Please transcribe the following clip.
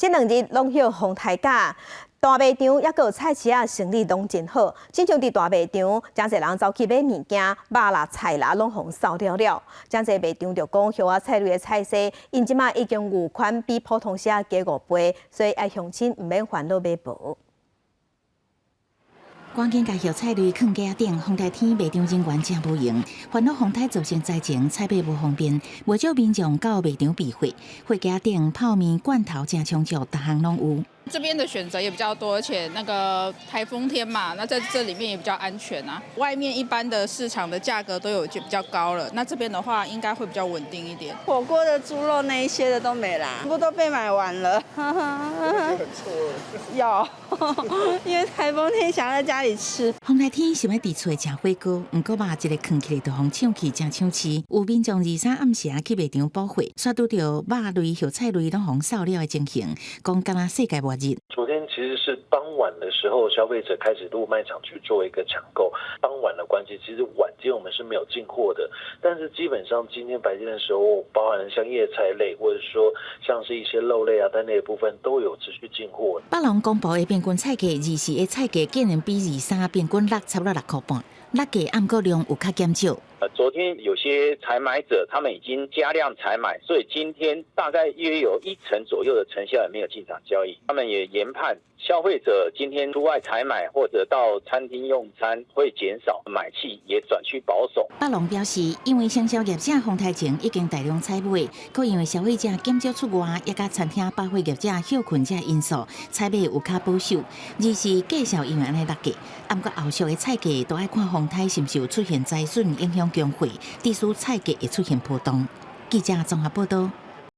這兩日攏予風颱咬，大賣場抑閣有菜市仔生意攏真好，親像佇大賣場，誠濟人走去買物件，肉啦菜啦攏予掃了了。誠濟賣場就講，葉仔菜類的菜市，𪜶這馬已經預款比普通時仔加五倍，所以愛鄉親毋免煩惱買無。趕緊共葉菜類囥架仔頂，風颱天賣場人員誠無閒，煩惱風颱造成災情，採買無方便，袂少民眾到賣場備貨，貨架頂泡麵罐頭誠充足，逐項攏有。這邊的選擇也比較多，而且那個颱風天嘛，那在這裡面也比較安全啊。外面一般的市場的價格都有就比較高了，那這邊的話應該會比較穩定一點。火鍋的豬肉那一些的都沒啦，全部都被買完了。有，因為颱風天想在家裡吃。風颱天想欲佇厝食火鍋，毋過肉一个囥起來就予搶去，誠搶市。有民眾二三暗時去賣場補貨，煞拄著肉類、葉菜類攏予掃了的情形，講敢若世界末日。昨天其實是傍晚的時候，消費者開始入賣場去做一個搶購。傍晚的關係，其實晚間我們是沒有進貨的。但是基本上今天白天的時候，包含像葉菜類，或者說像是一些肉類啊、蛋類的部分，都有持續進貨。北農公布的平均菜價，24的菜價竟然比23平均落差不多6塊半，落價毋過量有較減少。昨天有些採買者，他們已經加量採買，所以今天大概約有一成左右的成交也沒有進場交易。他們也研判，消費者今天出外採買或者到餐廳用餐會減少，買氣也轉趨保守。北農表示，因為承銷業者風颱前已經大量採買，閣因為消費者減少出外，也佮餐廳百貨業者歇睏這因素，採買有較保守。二是繼續因為按呢落價，毋過後續的菜價都愛看風颱是毋是有出現災損影響供貨，致使菜價會出現波動。記者綜合報道。